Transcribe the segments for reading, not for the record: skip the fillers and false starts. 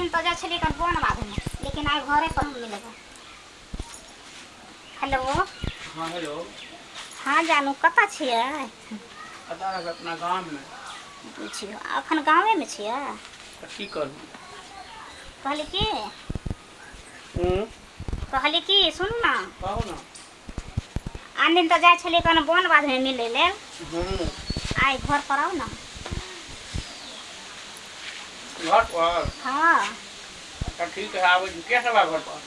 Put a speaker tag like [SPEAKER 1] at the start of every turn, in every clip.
[SPEAKER 1] दिन तऽ जाइ छलियै कन बन बाधमे, लेकिन आइ घरे पर हम मिलबै। हेलो।
[SPEAKER 2] हाँ, हेलो।
[SPEAKER 1] हाँ जानू, कतऽ छियै?
[SPEAKER 2] कतऽ रहबै, अपना गाममे।
[SPEAKER 1] बुझियौ, एखन गाँवेमे छियै?
[SPEAKER 2] तऽ की करू?
[SPEAKER 1] कहली की, कहली की, सुनू ने।
[SPEAKER 2] कहू ने।
[SPEAKER 1] आन दिन तऽ जाइ छलियै कन बन बाधमे मिलै लेल, आइ घर पर आउ ने।
[SPEAKER 2] घर पर?
[SPEAKER 1] हाँ।
[SPEAKER 2] अच्छा, ठीक है, आबै छी। के सब है घर पर?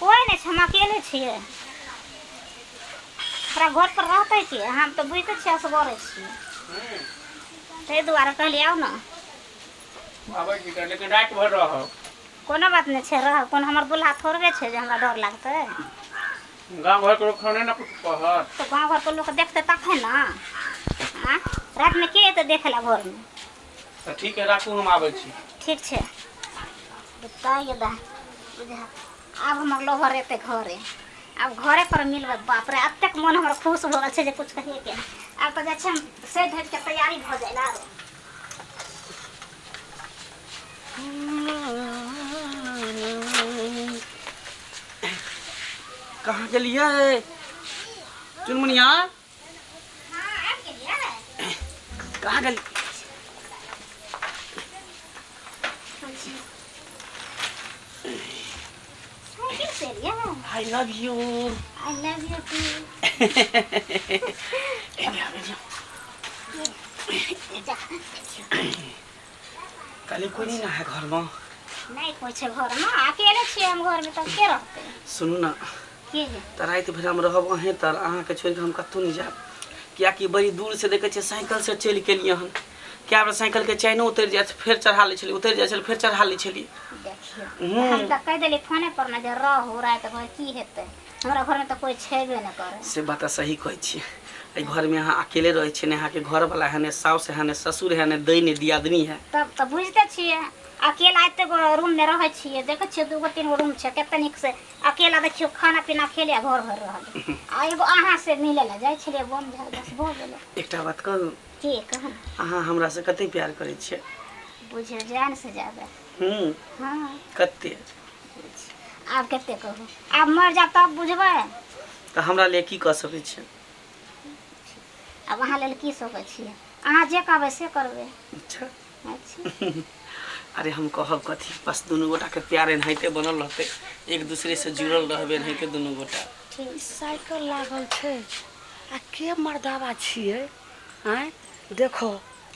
[SPEAKER 1] कोइ नहि छै, हम अकेले छियै। हमरा घर पर रहतै के? हम तऽ बुझिते छियै, असगरे छियै। ताहि दुआरे कहलियै आउ ने।
[SPEAKER 2] आबै छी तऽ, लेकिन राति भरि रहब।
[SPEAKER 1] कोनो बात नहि छै, रहब। कोनो हमर दुल्हा थोड़बे छै जे हमरा डर लागतै?
[SPEAKER 2] गाँव घरके लोक थोड़े ने किछु कहत?
[SPEAKER 1] तऽ गाँव घरके लोक देखतै तखन ने। आँय, रातिमे के एतै देखै लए घरमे?
[SPEAKER 2] तऽ ठीक है, राखू, हम आबै छी।
[SPEAKER 1] ठीक छै। बताइए दा बुझा, आब हमर लोभर एतै घरे, आब घरे पर मिलबै। बाप रे, एतेक मन हमर खुश भऽ गेल छै जे कुछ कहिए के नहि। आब तऽ जाइ छै हम सहि धरि के तैयारी भऽ जाइ आरो।
[SPEAKER 2] कहाँ गेलियै चुनमुनिया?
[SPEAKER 1] हाँ, आबि गेलियै।
[SPEAKER 2] कहाँ गेली?
[SPEAKER 1] साइकिल से एलियै।
[SPEAKER 2] I love you.
[SPEAKER 1] I love you too.
[SPEAKER 2] एने आबै दियौ।
[SPEAKER 1] जा, देखियौ।
[SPEAKER 2] कहली कोइ नहि ने है घरमे?
[SPEAKER 1] नहि कोइ छै घरमे, अकेले छियै हम घरमे, तऽ के रहतै?
[SPEAKER 2] सुनू ने।
[SPEAKER 1] के?
[SPEAKER 2] तऽ राति भरि हम रहब अहेँ तर, अहाँके छोड़ि कऽ हम कतहु नहि जायब, किएकि बड़ी दूरसँ देखै छियै साइकिलसँ चलि के एलियै हन। कए बेर साइकिलके चैनो उतरि जायत, फेर चढ़ा लै छलियै, उतरि जाइ छलै, फेर चढ़ा लै छलियै।
[SPEAKER 1] देखियौ, हम तऽ कहि देलियै फोने पर ने जे रहू राति भरि, की हेतै? हमरा घरमे तऽ कोइ छेबे नहि करै।
[SPEAKER 2] से बात तऽ सही कहै छियै। एहि घरमे अहाँ अकेले रहै छियै ने, अहाँके घरवला है ने, साउस है ने, ससुर है ने, दै ने दियादनी है।
[SPEAKER 1] तब तऽ बुझिते छियै, अकेला एते गो रूममे रहै छियै। देखै छियै, दूगो तीन गो रूम छै, कते नीक से अकेला। देखियौ, खाना पीना खेलियै, घर भरि रहल आ एगो अहाँ से मिलै लए जाइ छलियै बन झाड़, बस भऽ गेलै।
[SPEAKER 2] एकटा बात कहू?
[SPEAKER 1] की कहू?
[SPEAKER 2] अहाँ हमरासँ कते प्यार करै छियै?
[SPEAKER 1] बुझियौ, जान से जादा। हँ।
[SPEAKER 2] कते?
[SPEAKER 1] आब कते कहू? आब मरि जायब तब बुझबै।
[SPEAKER 2] तऽ हमरा लिए की कऽ सकै छियै?
[SPEAKER 1] आब अहाँ लेल की सकै छियै? अहाँ जे कहबै से करबै।
[SPEAKER 2] अच्छा।
[SPEAKER 1] अच्छा।
[SPEAKER 2] अरे, हम कहब कथी? बस दुनू गोटाके प्यार एनाहिते बनल रहतै, एक दूसरेसँ जुड़ल रहबै एनाहिते दुनू गोटा।
[SPEAKER 1] ठीक।
[SPEAKER 3] ई साइकिल लागल छै आ के मर्दाबा छियै? आँय देखो,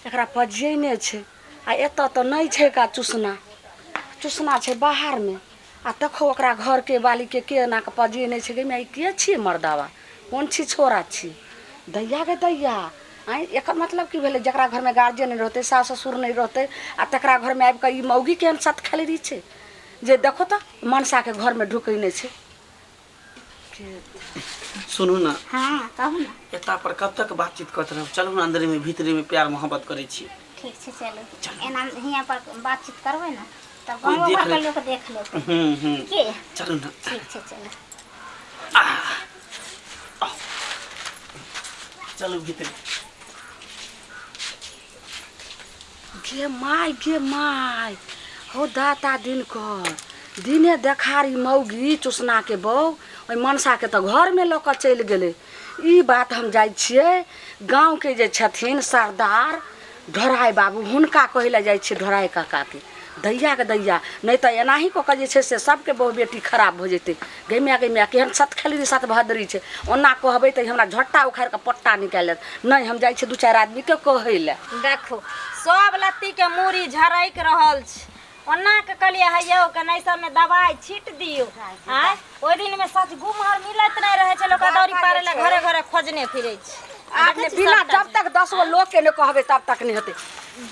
[SPEAKER 3] एकरा पजियने छै आ एतऽ तऽ नहि छै का। चुसना चुसना छै बाहरमे आ देखो, ओकरा घरके बालीके के एना कऽ पजियने छै। गे माय, ई के छियै मर्दाबा? कोन छी छोरा छी? दैया गे दैया, आँय, एकर मतलब की भेलै? जकरा घरमे गार्जियन नहि रहतै, सास ससुर नहि रहतै, आ तकरा घरमे आबि कऽ ई मौगी केहन सतखलरी छै जे देखो तऽ मनसाके घरमे ढुकैने छै।
[SPEAKER 2] सुनू ने।
[SPEAKER 1] हाँ, कहू ने।
[SPEAKER 2] एता पर कब तक बातचीत करैत रहब? चलू ने, अंदरे में भीतरे में प्यार मोहब्बत करै छी।
[SPEAKER 1] ठीक छै, चलू। एना हियाँ पर बातचीत करबै ने तऽ
[SPEAKER 2] कोइ
[SPEAKER 1] गाँवो
[SPEAKER 2] देख
[SPEAKER 1] घरके
[SPEAKER 2] लेत।
[SPEAKER 1] लोक देख लेतै।
[SPEAKER 2] हम्म हम्म
[SPEAKER 1] के?
[SPEAKER 2] चलू ने।
[SPEAKER 1] ठीक छै, चलू।
[SPEAKER 2] चलू भीतरे।
[SPEAKER 3] गे माय, गे माय, हो दाता, दिन कर दिने देखारी मौगी चुसनाके बहू ओहि मनसाके तऽ घरमे लऽ कऽ चलि गेलै। ई बात हम जाइ छियै गाँवके जे छथिन सरदार ढोराइ बाबू, हुनका कहै लए जाइ छियै, ढोराइ काकाके। दैयाके दैया, नहि तऽ एनाही कऽ कऽ जे छै से सभके बहु बेटी खराब भऽ जेतै। गै माय, गै माय, केहन सतखेली सतभद्री छै। ओना कहबै तऽ हमरा झट्टा उखाड़ि कऽ पट्टा निकालि लेत। नहि, हम जाइ छियै दू चारि आदमीके कहै लए।
[SPEAKER 4] देखू, सब लत्तीके मूड़ी झरकि रहल छै। ओना के कहलियै हे यौ, कने एहि सबमे दवाइ छीट दियौ। आँय, ओहि दिनमे सच गुमहर मिलैत नहि रहै छै, लोक दौरी पारै लए घरे घरे खोजने फिरै छै। आ
[SPEAKER 3] आब
[SPEAKER 4] देखै
[SPEAKER 3] ने
[SPEAKER 4] छी
[SPEAKER 3] बिना
[SPEAKER 4] सबटा
[SPEAKER 3] जब तक 10 गो लोकके नहि कहबै तब तक नहि हेतै।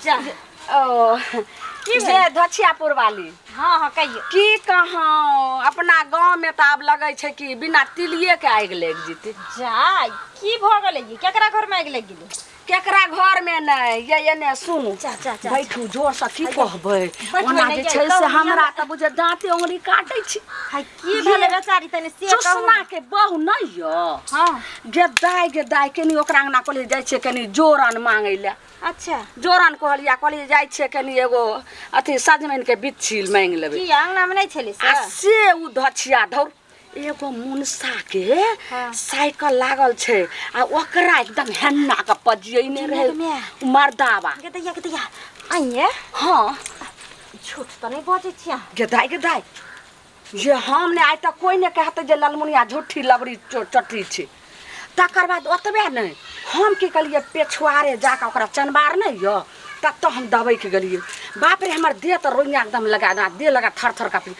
[SPEAKER 4] जा।
[SPEAKER 3] ओ
[SPEAKER 4] की
[SPEAKER 3] जे
[SPEAKER 4] भेल?
[SPEAKER 3] धछियापुर वाली।
[SPEAKER 4] हँ हँ, कहियौ।
[SPEAKER 3] की कहाँ, अपना गाँवमे तऽ आब लगै छै कि बिना तिलिएके आगि लागि जेतै।
[SPEAKER 4] जा, की भऽ गेलै? ई केकरा घरमे आगि लागि गेलै?
[SPEAKER 3] केकरा घर में नहीं ये एने सुनू
[SPEAKER 4] चा, चा, चा,
[SPEAKER 3] बैठू जोर से की कहबै
[SPEAKER 4] बैठबै
[SPEAKER 3] ओना
[SPEAKER 4] नहि
[SPEAKER 3] जे
[SPEAKER 4] यै,
[SPEAKER 3] छै से
[SPEAKER 4] कहू
[SPEAKER 3] हमरा
[SPEAKER 4] हमरा।
[SPEAKER 3] तऽ बुझे दाँते उंगली काटै छी।
[SPEAKER 4] हाय की भेलै बेचारी तनी से कहू।
[SPEAKER 3] चुसना के बहु नहीं य
[SPEAKER 4] हाँ
[SPEAKER 3] गे दाय गे दाय कनी ओकरा अंगना कहलियै जाइ छियै कनी जोरन मांगै लए।
[SPEAKER 4] अच्छा
[SPEAKER 3] जोरन कहलियै कहलियै जाइ छियै कनी एगो अथी सजमनि के बिच्छी मांगि लेबै।
[SPEAKER 4] की अंगना में नहीं छली
[SPEAKER 3] आ
[SPEAKER 4] से?
[SPEAKER 3] से उ धछिया धौर एगो मुनसा के
[SPEAKER 4] हाँ।
[SPEAKER 3] साइकिल लागल छै आ ओकरा एकदम हेन्ना के पजियने रहे
[SPEAKER 4] गे माय।
[SPEAKER 3] उ मर्दाबा।
[SPEAKER 4] गे दैया गे दैया आइए
[SPEAKER 3] हाँ
[SPEAKER 4] झूठ तऽ नहीं बजै छियै।
[SPEAKER 3] गे दाय गे दाय जे हम ने आइ तक कोइ ने कहतै जे ललमुनिया झूठी लबड़ी चटी छै। तकर बाद ओतबे नहि हम की कहलियै पेछुआरे जाकऽ ओकरा चनबार नहि यऽ ततऽ हम दबैके गेलियै। बाप रे हमर देह तऽ रोइयाँ एकदम लगा देह देह लगा थर थर काँपी।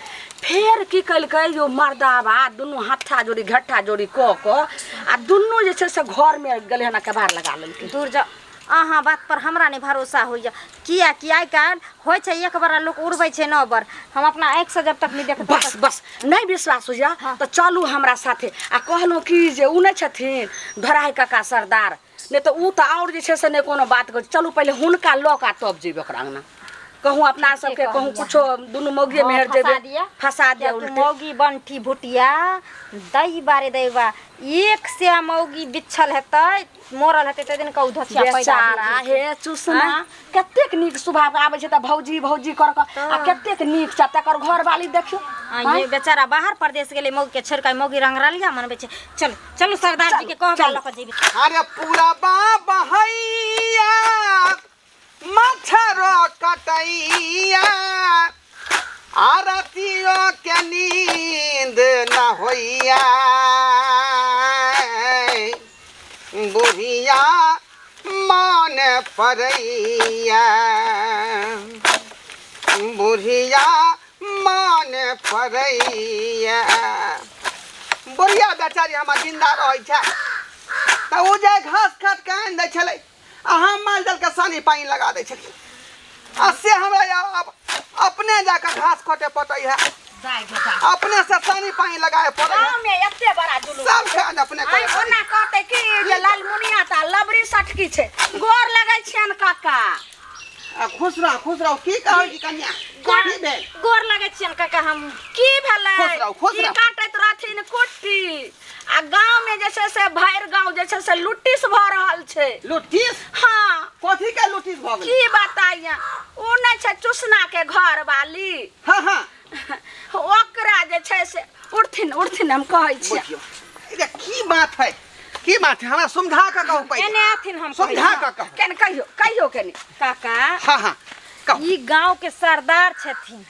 [SPEAKER 3] फेर की केलकै यो मर्दाबा दुनू हत्था जोड़ी घट्ठा जोड़ी कऽ कऽ आ दुनू जे छै से घरमे गेलै हन आ केबाड़ लगा लेलकै।
[SPEAKER 4] दूर जाउ अहाँ बात पर हमरा नहि भरोसा होइए किया कि आइ काल्हि होइ छै एक बार लोक उड़बै छै 9 बार हम अपना आँखिसँ जब तक नहि देखबै
[SPEAKER 3] बस बस नहीं विश्वास होइए तऽ चलू हमरा साथे। आ कहलहुँ कि जे उ नहि छथिन धराही काका सरदार नहि तऽ उ तऽ आओर जे छै से नहि कोनो बात कहै। चलू पहिले हुनका लऽ कऽ आ तब जेबै ओकरा अङ्गना। कहूँ अपना सबके कहूँ कुछो दुनू मौगिए मेहर जेबै फंसा दिया उल्टे।
[SPEAKER 4] मौगी बंठी भुटिया दही बारे दैबा एक से मौगी बिछल हेतै मोरल हेतै तै दिन कहू धसिया पैदा
[SPEAKER 3] बेचारा हे चुसना कतेक नीक स्वभाव आबै छै तऽ भौजी भौजी कर कऽ आ कतेक नीक छै तकर घरवाली देखियौ।
[SPEAKER 4] ये बेचारा बाहर परदेश गेलै मौगी के छोड़ि कऽ मौगी रंगरलिया मनबै छै। चलू चलू सरदार जी के कहबै लऽ कऽ जेबै।
[SPEAKER 5] अरे पूरा बाबा हैया मच्छर कटैया आरतियो के नींद न होइया बुढ़िया मन परैया बुढ़िया मन परैया। बुढ़िया बेचारी हमर जिंदा रहै छै तऽ ओ जे घास काट के आनि दै छलै आ हम माल जाल के सानी पानि लगा दै छलियै आ से हमरा अब अपने जाके घास कटे पड़ै है अपने से सानी पानि लगाए पड़ै है।
[SPEAKER 3] गाँव में एते बड़ा जुलूस
[SPEAKER 5] सब काज अपने करे पड़ै।
[SPEAKER 3] ओना कहतै कि जे लालमुनिया तऽ लबड़ी सटकी छै। गोर लगै छियनि काका।
[SPEAKER 5] आ खुश रह खुश रह। की कहै छी कन्या की भेल?
[SPEAKER 4] गोर लगै छियनि काका हम।
[SPEAKER 3] की भेलै?
[SPEAKER 5] खुश रहू, खुश
[SPEAKER 3] की
[SPEAKER 5] रहू।
[SPEAKER 3] काटैत रहथिन कुट्टी आ गाँव में जे छै से भरि गाँव जे छै से लुट्टीस भऽ रहल छै।
[SPEAKER 5] लुट्टीस?
[SPEAKER 3] हाँ।
[SPEAKER 5] कथी के लुट्टीस भऽ गेलै?
[SPEAKER 3] की बताइए उ नहि छै चुसना के घर वाली।
[SPEAKER 5] हाँ हाँ
[SPEAKER 3] ओकरा जे छै से उठथिन उठथिन हम कहै छियै।
[SPEAKER 5] बुझियौ अरे की बात है की बात है हमरा समझा कऽ कहू पहिले।
[SPEAKER 4] एने आथिन हम
[SPEAKER 5] समझा कऽ कहू।
[SPEAKER 3] केने कहियो कहियो केने।
[SPEAKER 4] काका
[SPEAKER 5] हाँ हाँ कहू।
[SPEAKER 4] ई गाँव के सरदार छथिन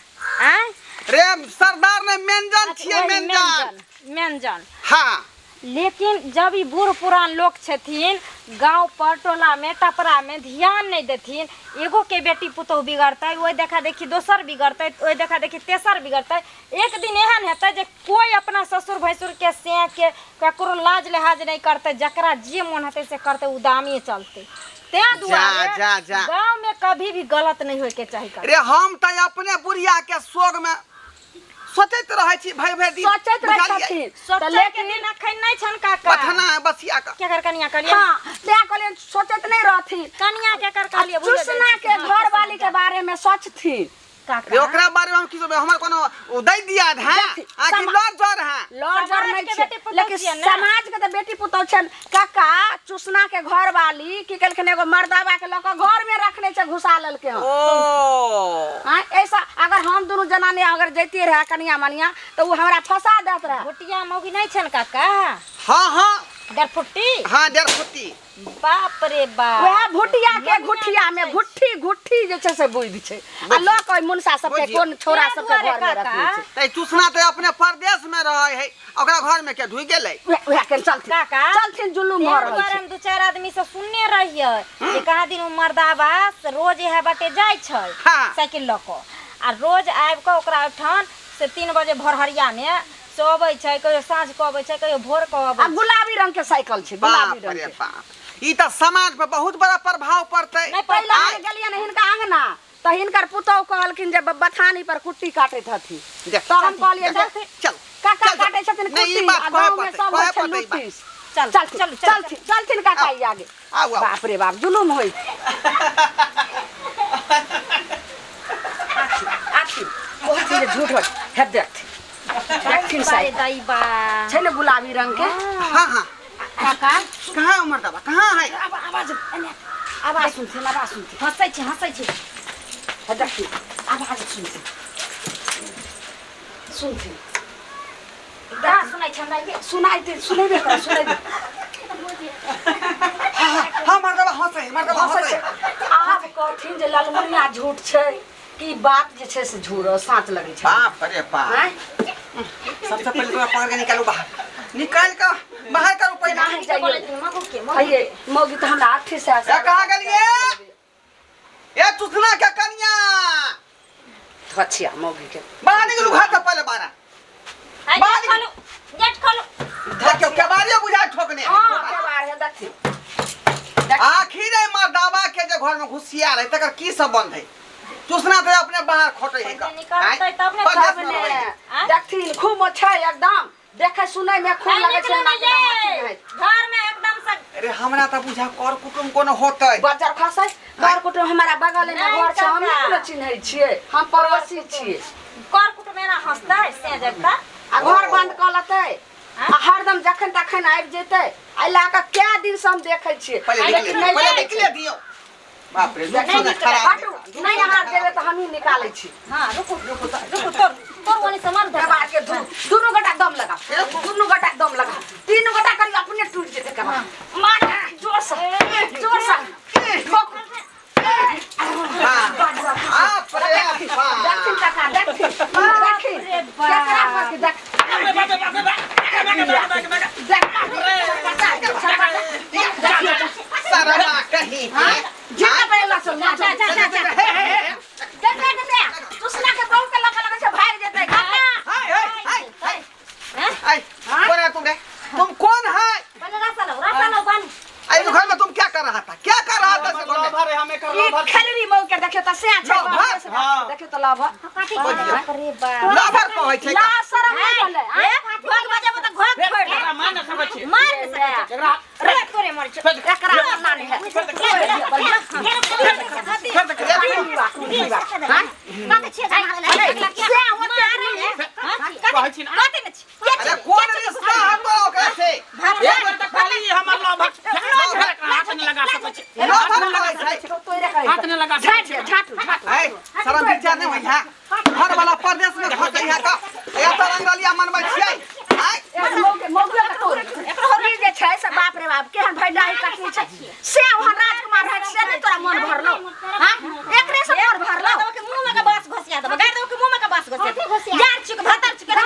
[SPEAKER 4] आँय?
[SPEAKER 5] रे सरदार ने मेंजन छियै मेंजन।
[SPEAKER 4] मेंजन।
[SPEAKER 5] हाँ
[SPEAKER 4] लेकिन जब ई बूढ़ पुरान लोग छथिन गाँव पर टोला में टपरा में ध्यान नहीं देथिन एगो के बेटी पुतोह बिगड़तै ओहि देखा देखी दोसर बिगड़तै ओहि देखा देखी तेसर बिगड़तै। एक दिन एहन हेतै जे कोई अपना ससुर भैंसुर के से के ककरो लाज लिहाज नहीं करतै जकरा जे मन हेतै से करतै उ दामिए चलतै। तें दुआरे
[SPEAKER 5] जा, जा।
[SPEAKER 4] गाँव में कभी भी गलत नहीं होय के चाही।
[SPEAKER 5] रे हम तऽ अपने बुढ़िया के सोग में सोचैत रहै छी भरि भरि दिन।
[SPEAKER 3] सोचैत रहै छथिन
[SPEAKER 4] सोचै के दिन अखन नहि छनि काका।
[SPEAKER 5] पथना बसिया के
[SPEAKER 4] केकर कनिया कहलियै?
[SPEAKER 3] हाँ तें कहलियै सोचैत नहि रहथिन।
[SPEAKER 4] कनिया केकर कहलियै? भूलि जाइ
[SPEAKER 3] चुसना
[SPEAKER 4] छी।
[SPEAKER 3] के घरवाली के बारे में सोचथिन।
[SPEAKER 4] काका
[SPEAKER 5] रे ओकरा बारे में हम की सोचबै? हमर कोनो उ दै दिया है
[SPEAKER 3] देखी,
[SPEAKER 5] आ कि लड़ जर है?
[SPEAKER 3] लड़ जर
[SPEAKER 4] समाज
[SPEAKER 3] नहि
[SPEAKER 4] के
[SPEAKER 3] छै
[SPEAKER 4] बेटी पुतोहु
[SPEAKER 3] लेकिन
[SPEAKER 4] छियै ने।
[SPEAKER 3] समाज के तऽ बेटी पुतोहु छनि। काका चुसना के घरवाली की केलखिन एगो मर्दाबा के लऽ कऽ घर में रखने छै घुसा लेलकै हन।
[SPEAKER 5] ओ
[SPEAKER 3] हाँ ऐसा अगर हम दुनू जनानी अगर जैतियै रहे कनिया मनिया तऽ उ हमरा फंसा देत रहे।
[SPEAKER 4] भुटिया मौगी नहि छनि काका?
[SPEAKER 5] हाँ हाँ
[SPEAKER 4] डरफुट्टी?
[SPEAKER 5] हाँ डरफुट्टी।
[SPEAKER 4] बाप रे बाप
[SPEAKER 3] वएह भुटिया के घुटिया में घुट्ठी घुट्ठी जे छै से बुद्धि छै आ लऽ कऽ मुनसा सबके कोन छोरा सबके घर में रखने छै।
[SPEAKER 5] तै चुसना तऽ अपने परदेश में रहै है ओकरा घर में के ढुकि गेलै।
[SPEAKER 3] वएह के चलथिन
[SPEAKER 4] काका
[SPEAKER 3] चलथिन जुलुम भऽ रहल छै।
[SPEAKER 4] हम दू चारि आदमी से सुनने रहियै जे कहाँ दिन उ मर्दाबा से रोज इएह बाटे जाइ छै साइकिल लऽ कऽ आ रोज आबि कऽ ओकरा ओहिठाम से 3 बजे भोरहरिया में से अबै छै कहियो साँझ कऽ अबै छै कहियो भोर कऽ अबै
[SPEAKER 3] आ गुलाबी रंग के साइकिल छै गुलाबी रंग के।
[SPEAKER 5] बाप ई तऽ समाज पर बहुत बड़ा प्रभाव पड़तै।
[SPEAKER 3] पहिले हम गेलियै ने हिनका अंगना तऽ हिनकर पुतोहु कहलखिन जे बथानी पर कुट्टी काटैत हथिन तऽ हम कहलियै
[SPEAKER 5] चल
[SPEAKER 3] काका काटै छथिन कुट्टी आ गाँव में सब होइ छै लुट्टी।
[SPEAKER 4] चल
[SPEAKER 3] चलथिन चलथिन चलथिन काका ई आगे।
[SPEAKER 5] आउ आउ।
[SPEAKER 3] बाप रे बाप जुलुम होई आथी बहुत चीज झूठ हो हे देख देखथिन
[SPEAKER 4] बारे
[SPEAKER 3] साइकिल
[SPEAKER 4] दाई बा
[SPEAKER 3] छै ने गुलाबी रंग के
[SPEAKER 5] हाँ हाँ
[SPEAKER 4] काका
[SPEAKER 5] कहाँ मर्दबा कहाँ है
[SPEAKER 3] आवाज आवाज आवाज सुनथिन आवाज सुनथिन
[SPEAKER 4] हँसै छै हँसै छै
[SPEAKER 3] हे देखथिन आवाज सुनथिन सुनथिन
[SPEAKER 4] कहाँ सुनै छै हमरा ये
[SPEAKER 3] सुनाइ दे सुनेबे कर सुनेबे
[SPEAKER 5] हाँ हाँ मर्दबा हंसै मर्दबा
[SPEAKER 3] हँसै
[SPEAKER 5] हंसै
[SPEAKER 3] छै आब कहथिन जे ललमुनिया झूठ छै कि बात जे छै से झूठ साँच लगै छै
[SPEAKER 5] बाप रे बाप
[SPEAKER 3] आँय
[SPEAKER 5] सबसे पहले तोरा पकड़ के निकालू बाहर निकाल के बाहर करू पहले
[SPEAKER 3] नहि
[SPEAKER 4] के बोलै
[SPEAKER 3] जाइए
[SPEAKER 4] थिन मगु के मगु
[SPEAKER 3] हइये मौगी तऽ हमरा अथी से
[SPEAKER 5] ए कहाँ गेलिए ए चुसना के कनिया
[SPEAKER 3] धछिया मौगी के
[SPEAKER 5] बाहर निकलू घर से पहले बाहर
[SPEAKER 4] हाय
[SPEAKER 5] बाहर
[SPEAKER 4] गेट खोलू गेट खोलू
[SPEAKER 5] देखियो केबाड़ियो बुझाय ठोकने है।
[SPEAKER 3] हाँ केबाड़ है देखथिन
[SPEAKER 5] आखिर ए मर्दाबा के जे घर में घुसिया रहे तकर की संबंध है चुसना तो अपने बाहर खोटे है
[SPEAKER 4] पहिले निकलतै तब ने
[SPEAKER 5] परदेश
[SPEAKER 3] तब
[SPEAKER 5] में
[SPEAKER 3] ने
[SPEAKER 5] रहै है।
[SPEAKER 4] आँय?
[SPEAKER 3] देखथिन खूब छै एकदम देखै सुनै में खूब
[SPEAKER 4] हाय,
[SPEAKER 3] लगै छै
[SPEAKER 4] निकलू
[SPEAKER 3] एना
[SPEAKER 4] ने
[SPEAKER 3] के एकदम अथी
[SPEAKER 4] ये
[SPEAKER 3] रहै।
[SPEAKER 4] घर में एकदम से
[SPEAKER 5] अरे हमरा तऽ बुझा कर कुटुम कोनो होतै
[SPEAKER 3] बज्जर खसै घर कुटुम हमारा बगल में
[SPEAKER 4] नहि
[SPEAKER 3] घर छै हम नहि
[SPEAKER 4] काका।
[SPEAKER 3] कोनो चिन्है छियै हम पड़ोसी छियै
[SPEAKER 4] कर कुटुम एना हँसतै से जगता
[SPEAKER 3] आ घर बंद कऽ लेतै आ हरदम जखन तखन आबि जेतै एहि लए कऽ कए दिन से हम देखै छियै
[SPEAKER 5] पहिले
[SPEAKER 3] लेकिन
[SPEAKER 5] निकले
[SPEAKER 3] नहि
[SPEAKER 5] पहिले
[SPEAKER 3] जाइ छै।
[SPEAKER 5] निकले दियौ बाप रे लोक
[SPEAKER 4] नहि
[SPEAKER 5] सुनै
[SPEAKER 4] निकले।
[SPEAKER 5] खराब
[SPEAKER 3] हटू नहि अहाँ जेबै तऽ हमही निकालै छी
[SPEAKER 4] हाँ रुकू रुकू रुकू तोर तोर ओनी से मार
[SPEAKER 3] केबाड़ के दुनू गोटा दम लगा दुनू गोटा दम लगा तीन गोटा करी अपने टूट जेतै केबाड़ मार जोर से जोर से ठोक
[SPEAKER 5] हाँ बाप रे बाप
[SPEAKER 3] देखथिन काका देखथिन देखथिन
[SPEAKER 4] रे बाप।
[SPEAKER 3] केकरा पर के देख देख पता
[SPEAKER 5] शर्मा कहीं के
[SPEAKER 3] जितना पहला चल
[SPEAKER 4] जा जा जा जा
[SPEAKER 5] हे हे हे
[SPEAKER 3] देख देख देख चुसना के बहु के लगा लगा से भाग जेतै काका
[SPEAKER 5] हाय हाय हाय हाय
[SPEAKER 4] हैं?
[SPEAKER 5] हाय कौन है तुम रे तुम कौन है
[SPEAKER 4] पहिले रास्ता लो रास्ता लो बानी
[SPEAKER 5] अरे घर में तुम क्या कर रहा था क्या कर रहा था इस घर में
[SPEAKER 2] लभर है हम एकर
[SPEAKER 3] ई
[SPEAKER 2] लभर
[SPEAKER 3] खेलरी मौ के देखियो त से छै
[SPEAKER 5] लभर?
[SPEAKER 2] हाँ।
[SPEAKER 3] देखियो त लभ
[SPEAKER 1] कथी
[SPEAKER 4] बाप रे बाप
[SPEAKER 5] लभर कहै छै
[SPEAKER 3] ला शरम नहि भेलै
[SPEAKER 4] ए घोघ बजाबो तऽ घोघ फोड़ि देब।
[SPEAKER 2] एकरा मार नहि सकै छियै
[SPEAKER 4] मार नहि सकै छै।
[SPEAKER 2] एकरा
[SPEAKER 4] रे तोरे मर छै
[SPEAKER 3] एकरा ना नहि है से ओते नहि
[SPEAKER 2] कहै छी ने
[SPEAKER 5] अरे कौन रिश्ता है तोरा ओकरा से
[SPEAKER 2] एक बेर तऽ खाली हमर लभर हाथ नहि लगा सकै छी
[SPEAKER 5] लभर कहै छै
[SPEAKER 2] हाथ नहि लगा सकै छी
[SPEAKER 3] झाटू झाटू
[SPEAKER 5] ऐ शरम विचार नहीं होई है घर वाला परदेश में खटै है का या तो रंगलिया मनबै छियै आय
[SPEAKER 3] मौके के तोड़ ई जे छै से बाप रे बाप केहन भाई डाही कटनी छै से वहाँ राजकुमार है से नहि तोरा मन भरलो हां एकरे से मन भरलो
[SPEAKER 4] के मुंह में के बांस घोसिया देबो गाड़ देबो के मुंह में के बांस घोसिया देबो यार चुक भतर चुक
[SPEAKER 5] अरे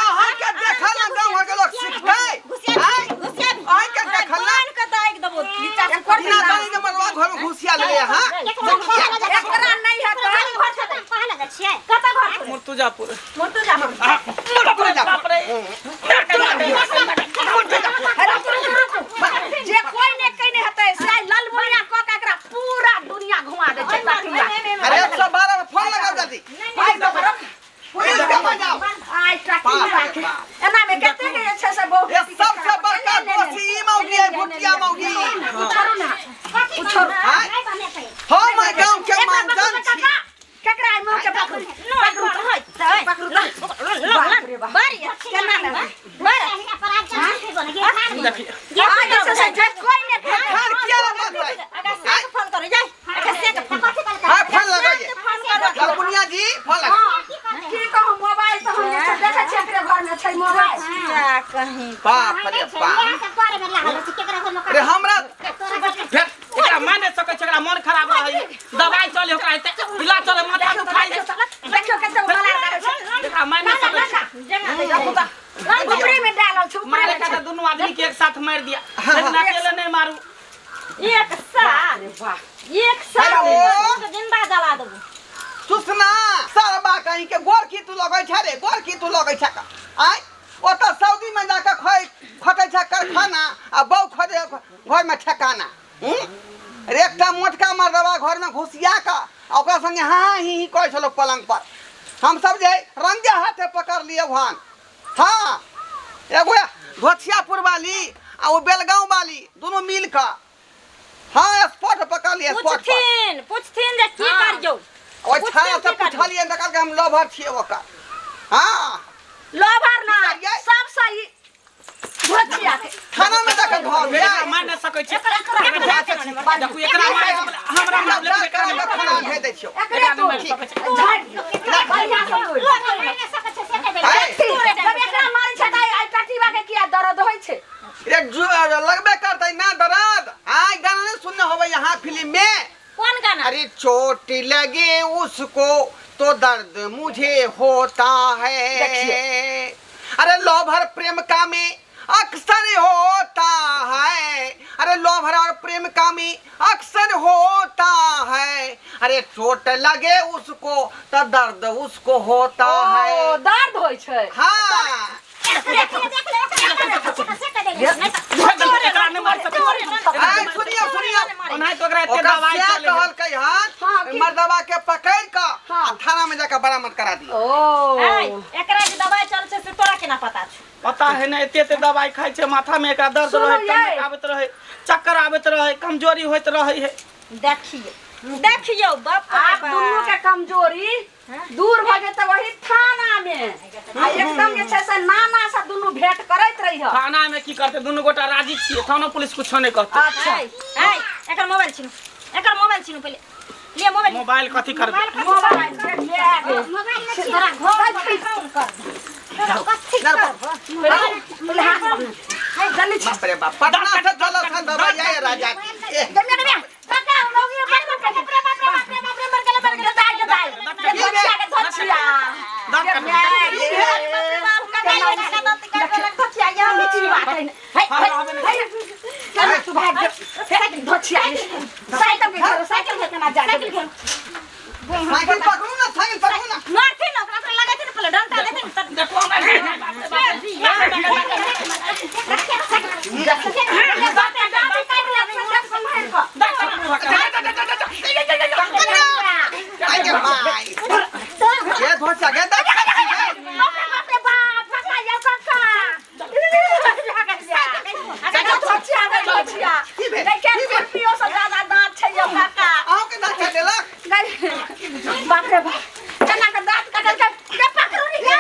[SPEAKER 5] अहाँ के देखल ना गाँव घर के लोग सिखतै
[SPEAKER 4] घुसिया
[SPEAKER 5] आय
[SPEAKER 4] घुसिया
[SPEAKER 5] अहाँ के देखल ना
[SPEAKER 4] बान के दाग देबो नीचा से
[SPEAKER 5] बिना दानी के मरवा घर में घुसिया ले हां
[SPEAKER 3] एकरा नहीं है तो
[SPEAKER 4] कत घर
[SPEAKER 2] मुर्तुजापुर
[SPEAKER 4] मुर्तुजा
[SPEAKER 2] बाप रे
[SPEAKER 3] रुकू, रुकू, रुकू। जे कोई ने कहीं नहीं हेतै से ललमुनिया कऽ के एकरा पूरा दुनिया घुमा दै छै तकिया
[SPEAKER 5] अरे 112 में फोन लगाओ जल्दी
[SPEAKER 3] भाई बाप
[SPEAKER 5] पुलिस के बजाओ
[SPEAKER 3] आइ टकिया के एना में कते के जे छै से बहु
[SPEAKER 5] ये सबसे बड़का दोषी ई मौगी है भुटिया मौगी
[SPEAKER 3] छोड़ू ना उ छोड़ू
[SPEAKER 5] हम गांव के मानजन छी
[SPEAKER 3] केकरा आइ मुँह के पकड़ू पकड़ू पकड़ू बाप रे बाप केना ने आ जे छै से जे कोई ने
[SPEAKER 5] घर किया ना बनतै
[SPEAKER 4] फोन करो जाय
[SPEAKER 5] हां फोन लगाइए ललमुनिया जी फोन लगा
[SPEAKER 3] की कहू मोबाइल तऽ हम जे छै देखै छियै एकरे घर में छै मोबाइल
[SPEAKER 4] कहीं
[SPEAKER 5] बाप रे बाप अरे हमरा
[SPEAKER 2] फेर एकरा मार नहि सकै छै एकरा मन खराब रहै दवाइ चले ओकरा हेतै इलाज चले माथा दुखाइ
[SPEAKER 3] देखियौ कते बला करै छै
[SPEAKER 2] एकरा मार नहि सकै छै
[SPEAKER 3] ऊपरे में डालल छै ऊपरे
[SPEAKER 2] मारे
[SPEAKER 3] में
[SPEAKER 2] का
[SPEAKER 3] छै।
[SPEAKER 2] दुनू आदमी के एक साथ मार दिया लेकिन अकेले नहीं मारू
[SPEAKER 4] एक साल
[SPEAKER 3] अरे वाह
[SPEAKER 4] एक साल
[SPEAKER 5] हेलो।
[SPEAKER 4] जिंदा जला देबो
[SPEAKER 5] सुसना सरबा कहीं के गोर की तू लगै छै रे गोर की तू लगै छै का आय ओतऽ सऊदी में जाके खोइ खटै छै कारखाना आ बहू खटे घर में ठेकाना हूँ? रे एकटा मोटका मर्दबा घर में घुसिया कऽ आ ओकरा संगे हाँ हाँ ही ही कहै छलो पलंग पर हम सब जे रंगे हाथे पकड़ लिए वहान हाँ एगो धोथियापुर वाली आ ओ बेलगांव वाली दोनों मिल कऽ हाँ स्पॉट पकड़लियै स्पॉट पर
[SPEAKER 4] पूछथिन पूछथिन जे की करियौ
[SPEAKER 5] ओहि छाया से
[SPEAKER 4] पूछथिन की करियौ?
[SPEAKER 5] पुछलियै तऽ कहलकै हम लवर छियै ओकर हाँ
[SPEAKER 3] लोभर ना
[SPEAKER 5] की करियै?
[SPEAKER 3] सब सही धोचिया के
[SPEAKER 5] थाना में जाके धऽ
[SPEAKER 2] एकरा
[SPEAKER 5] भेज
[SPEAKER 2] मारि नहि सकै छी देखू एकरा मारि हमरा मारब लेकिन एकरा नहि मारि
[SPEAKER 5] थाना भेज दै छियौ
[SPEAKER 3] एकरे
[SPEAKER 2] एकरा नहि
[SPEAKER 3] तो
[SPEAKER 2] मारि सकै छी
[SPEAKER 3] झाड़ि दियौ बढ़िया से तोड़ि दियौ। जब एकरा मारै छै तऽ आइ टटीबा के किया दर्द होइ छै
[SPEAKER 5] रे लगबे करतै ना दर्द हाँ गाना नहीं सुनने होबै यहाँ फिल्म में
[SPEAKER 4] कोन गाना
[SPEAKER 5] अरे चोट लगे उसको तो दर्द मुझे होता है अरे लोभर प्रेम का में अक्सर होता है अरे लोभर और प्रेम का में अक्सर होता है अरे चोट लगे उसको तो दर्द उसको होता
[SPEAKER 3] ओ
[SPEAKER 5] है
[SPEAKER 3] दर्द होइ छै
[SPEAKER 5] हाँ
[SPEAKER 2] एकरा नहि मारि सकै छी
[SPEAKER 5] आय, सुनियो सुनियो
[SPEAKER 2] ओनाहि तो एकरा एते
[SPEAKER 5] ओकरा
[SPEAKER 2] दवाइ
[SPEAKER 5] से
[SPEAKER 2] चलै है
[SPEAKER 5] कहलकै हन
[SPEAKER 3] हाँ, की?
[SPEAKER 5] मर्दवा के पकड़ कऽ
[SPEAKER 3] हाँ।
[SPEAKER 5] आ थाना में जाकर बरामद करा दियो
[SPEAKER 3] ओ
[SPEAKER 4] एकरा जे दवाई चल छै से तोरा केना पता छौ
[SPEAKER 2] पता है ना एते एते दवाई खाइ छै माथा में एकरा दर्द
[SPEAKER 3] सुनू
[SPEAKER 2] रहै
[SPEAKER 3] यै।
[SPEAKER 2] कमक आबैत रहै चक्कर आबैत रहै कमजोरी होइत रहै है
[SPEAKER 4] देखियौ देखियौ बाप रे
[SPEAKER 3] आब
[SPEAKER 4] बाप।
[SPEAKER 3] दुनू के कमजोरी दूर भऽ जेतै वही थाना में आ एकदम जे छै से नाना से दुनू भेंट करैत रही
[SPEAKER 2] थाना में की करते दुनू गोटा राजी छियै थानो पुलिस कुछो नहि कहतै
[SPEAKER 3] अच्छा
[SPEAKER 4] ऐ, ऐ, एकर मोबाइल छीनू एकर मोबाइल छीनू पहिले लिए मोबाइल
[SPEAKER 2] मोबाइल कथी करबै
[SPEAKER 3] मोबाइल के ले गे
[SPEAKER 4] तोरा घर पर फोन कर तोरा कथी करबो
[SPEAKER 3] पहिले हाथ पकड़। जल्दी छी।
[SPEAKER 5] बाप रे बाप पटना से चलल छन दवाई आय राजा ए,
[SPEAKER 1] गम्या गम्या काका मौगी बाप रे बाप रे बाप रे बाप रे बाप रे मर गेलै मर गेलै
[SPEAKER 3] दाइ दाइ धोचिया के धोचिया
[SPEAKER 2] दाँत काटबै।
[SPEAKER 3] मिचरी बात है हे हे हे तू भाग धोचिया साइकिल के घेरो साइकिल के केना जा
[SPEAKER 4] साइकिल घेरो
[SPEAKER 5] साइकिल पकड़ू ना साइकिल पकड़ू ना
[SPEAKER 4] मारथिन ना ओकरा ओकरा लगैथिन पहिले डंटा देथिन तब
[SPEAKER 2] देखो हमरा
[SPEAKER 5] आय गे माय ये धोचा गे देख की भेल की भेल अहूँ के दाँत काटि देलक
[SPEAKER 3] बाप रे बाप केना के दाँत कटल के के पकड़ू नी गे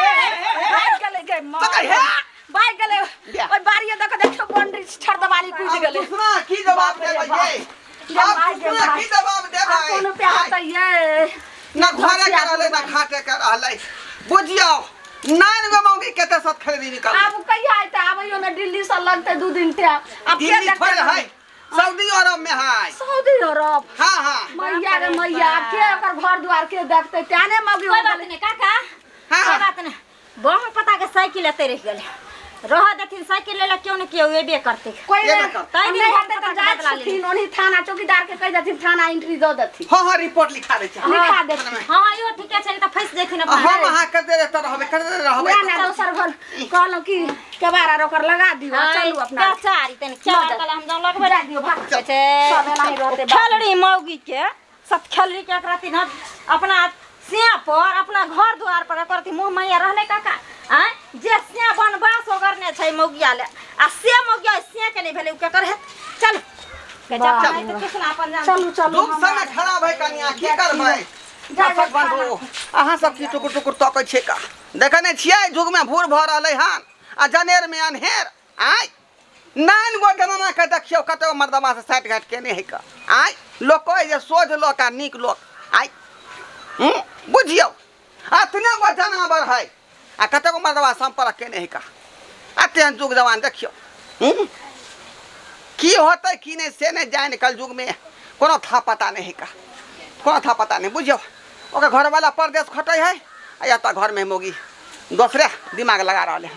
[SPEAKER 3] भाग गेलै गे माँ
[SPEAKER 5] पकड़ हे
[SPEAKER 3] भाग गेलै ओइ बारिये दऽ के देखियौ बाउंड्री छड़ दवाली कूद
[SPEAKER 5] अब
[SPEAKER 3] गेलै
[SPEAKER 5] सुना की जवाब देबै ये
[SPEAKER 3] बाप
[SPEAKER 5] अब
[SPEAKER 3] रे
[SPEAKER 5] सुना
[SPEAKER 3] बाप।
[SPEAKER 5] की जवाब
[SPEAKER 3] आ
[SPEAKER 5] देबै
[SPEAKER 3] कोन रुपया होतै ये
[SPEAKER 5] ना घरे के रहलै ना घाटे के रहलै बुझियौ नान गो मौगी कते सत खरीदी निकल
[SPEAKER 3] आब कहिया अयतै आबैयो ने दिल्ली से लगतै 2 दिन ते आब के
[SPEAKER 5] दिल्ली
[SPEAKER 3] देखतै
[SPEAKER 5] थोड़े है सऊदी अरब में है
[SPEAKER 3] सऊदी अरब
[SPEAKER 5] हाँ हाँ
[SPEAKER 3] मैया रे मैया आब के ओकर घर द्वार के देखतै तेने मौगी हो
[SPEAKER 4] कोई बात
[SPEAKER 3] गेलै
[SPEAKER 4] नहीं काका
[SPEAKER 5] हाँ।
[SPEAKER 4] कोई बात नहीं बहु पता के साइकिल एते रह गेलै रह देथिन साइकिल लेला क्यों ने क्यों एबे करते
[SPEAKER 3] कोई
[SPEAKER 5] एबे
[SPEAKER 3] नहीं
[SPEAKER 5] करतै।
[SPEAKER 3] हम नहीं हेतै तऽ
[SPEAKER 4] बदला
[SPEAKER 3] जाइ
[SPEAKER 4] लेबै।
[SPEAKER 3] छथिन ओनही थाना चौकीदार के कहि देथिन थाना एंट्री दऽ देथिन
[SPEAKER 5] हाँ हाँ रिपोर्ट लिखा दै छै
[SPEAKER 3] लिखा देथिन
[SPEAKER 4] हाँ इहो ठीके छै नहीं तऽ फँसि जेथिन अपना
[SPEAKER 5] हम अहाँ कते रहते रहबै कते रहबै
[SPEAKER 3] ना ना दोसर घर कहलहुँ कि केबाड़ आर ओकर लगा दियौ आ चलू अपना
[SPEAKER 4] बेचारी तनी केवाड़ तला हम जाऊं लगबै
[SPEAKER 3] जा दियौ भाग
[SPEAKER 4] छै
[SPEAKER 3] सब एनाही रहतै बाप।
[SPEAKER 4] खेलड़ी मौगी के सत खेलड़ी के एकरा न अपना सिया पर अपना घर द्वार पर एकर मुँह मैया रहलै काका आँय जे सिया बनवास ओगरने छै मौगिया ले आ से मौगिया सिया के नहि भेलै उ केकर हेत चल
[SPEAKER 3] चलू चलू
[SPEAKER 5] दुख समय खराब है कनिया की करबै
[SPEAKER 3] जा,
[SPEAKER 5] दर्शक बंधु अहाँ सब की टुकुर टुकुर तकै छियै का देखै नहि छियै युगमे भूर भऽ रहलै हन आ जनेरमे अन्हेर आँय नाइन गो जमाना के देखियौ कतेक मर्दमा से साटि घाटि केने है का आँय लोक कहै जे सोझ लोक आ नीक लोक आँय हूँ बुझियौ अतने गो जनावर है आ कतेक मर्दवा सम्पर्क केने है का आ तेहन युग जवान देखियौ हूँ की होतै की नहि से नहि जानि कल युगमे कोनो था पता नहि है का कोनो था पता नहि बुझियौ ओकर घरवाला परदेश खटै है आ एतऽ घरमे मौगी दोसरे दिमाग लगा रहल है।